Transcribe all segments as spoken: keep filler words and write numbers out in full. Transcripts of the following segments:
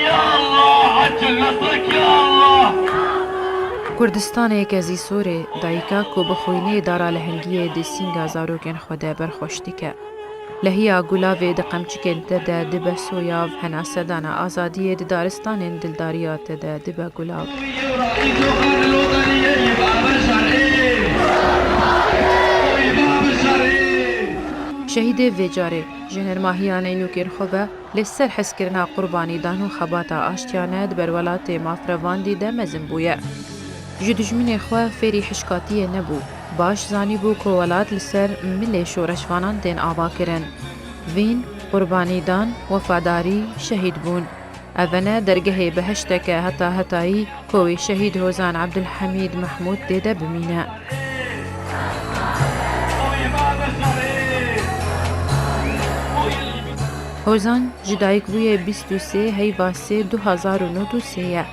Ya Allah, acil nasrek ya Allah. Kurdistanê kezî sorê, dayika ku bi xwînê dara lehengiyê di sînga zarokên xwe de berxweş dike. Lehiya gulavê di qemçikên te de dibe soyav, henasedana azadiyê di daristanên dildariya te de dibe gulav. Şehîdê vê carê ji nermahiya neynûkên xwe ve li ser hezkirina qurbanîdan û xebata aştiyane di berwelatê mafrevandî de mezin bûye. Ji dijminê xwe fêrî hişkatiyê nebû. Baş zanîbû ku welat li ser milê şoreşvanan tên avakirin. Vîn, qurbanîdan, wefadarî, şehîd bûn. Evene dergehê behişteke heta hetayî ku wê şehîd Hozan Ebdulhemîd Mehmûd tê de bimîne. Hozan ji dayik bûye bîst û sê heyva sê du hezar û nod û sê ye.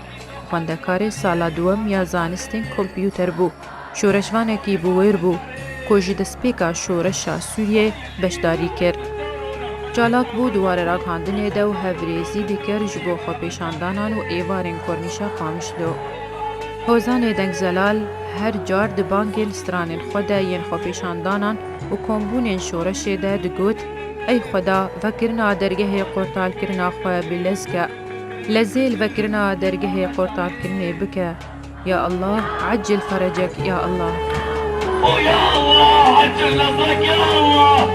Xwendekarê sala duwem ya zanistên kompûter bû. Şoreşvanekî bi wêr bû ku ji destpêka şoreşa Sûriyê beşdarî kir. Çalak bû di warê ragihandinê de û hevrêzî dikir ji bo xwepêşandanan û êvarên Kornîşa Qamişlo. Hozanê Dengzelal her car di bangên stranên xwe de yên xwepêşandanan û kombûnên şoreşê de digot, Ey Xweda, vekirina dergehê qortalkirina xwe bi lez ke. Lezê li vekirina dergehê qortalkirinê bike. Ya Allah, eccil ferecek, ya Allah. O ya Allah, acil nasrek ya Allah.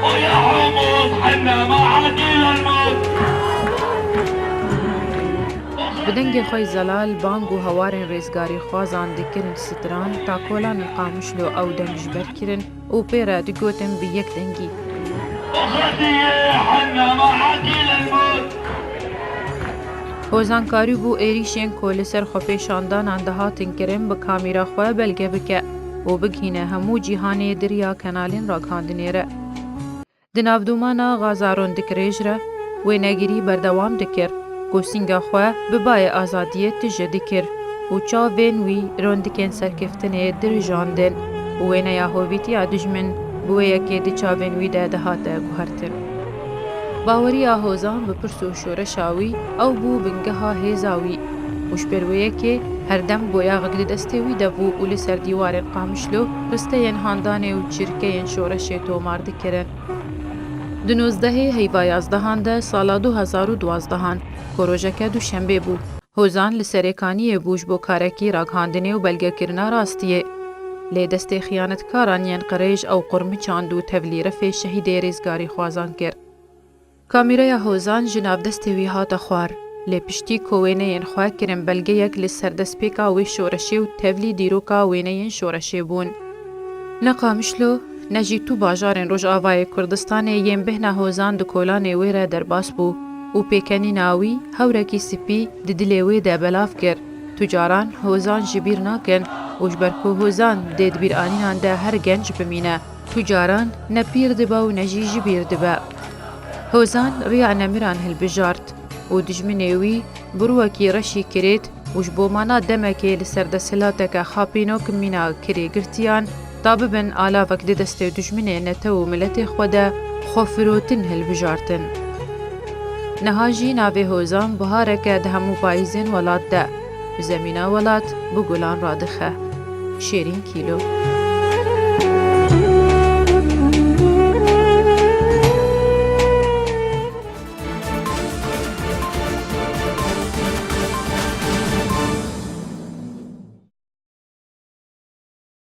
O ya Humus, hinna ma adil el mut. Bi dengê xwe zelal bang û hewarên rêzgarîxwazan dikirin stran, ta kolanên Qamişlo ew deng ji ber kirin û pê re digotin bi yek dengî. O Xwediyê, hinna ma adil el mut. Hozan karîbû êrîşên ku li ser xwepêşandanan dihatin kirin bi kamîra xwe belge bike û bigihîne hemû cîhanê di riya kenalên ragihandinê re. Di navdûmana Gaza Rondik Rêj re wênegirî berdewam dikir ku sînga xwe bi bayê azadiyê tije dikir û çavên wî rondikên serkeftinê dirijandin û wêneya hovîtiya dijmin bi wê yekê di çavên wî de dihate guhertin. Baweriya Hozan bi pirs û şoreşa wî, ew bû bingeha hêza wî û ji ber wê yekê her dem boyaxek di destê wî de bû û li ser dîwarên Qamişlo risteyên handanê û çirkeyên şoreşê tomar dikirin. Di nozdehê heyva yazdehan de sala du hezar û duwazdehan, ku rojeke duşembê bû, Hozan li Serêkaniyê bû ji bo karekî ragihandinê û belgekirina rastiyê. Lê destê xiyanetkaran yên qirêj ew qurmiçand û tevlî refê şehîdê rêzgarîxwazan kir. Kamîreya Hozan ji nav destê wî hate xwar, lê piştî ku wêneyên xwe kirin belgeyek li ser destpêka wê şoreşê û tevlî dîroka wêneyên şoreşê bûn. Ne Qamişlo, ne jî tu bajarên Rojavayê Kurdistanê yên bêhna Hozan di kolanê wê re derbas bû û pêkenîna wî hewrekî spî di dilê wê de belav kir. Tu caran Hozan ji bîr nakin û ji ber ku Hozan dê di bîranînan de her genc bimîne, tu caran ne pîr dibe û ne jî ji bîr dibe. Hozan riya nemiran hilbijart û dijminê wî bi rûwekî reşî kirêt û ji bo mana demekê li ser desthilateke xapînok mîna kirêgirtiyan, ta bibin alavek di destê dijminê netew û miletê xwe de xwefirotin hilbijartin. Niha jî navê Hozan bihareke di hemû payîzên welat de, bi zemîna welat bi gulan radixe. Şêrîn Kîlo.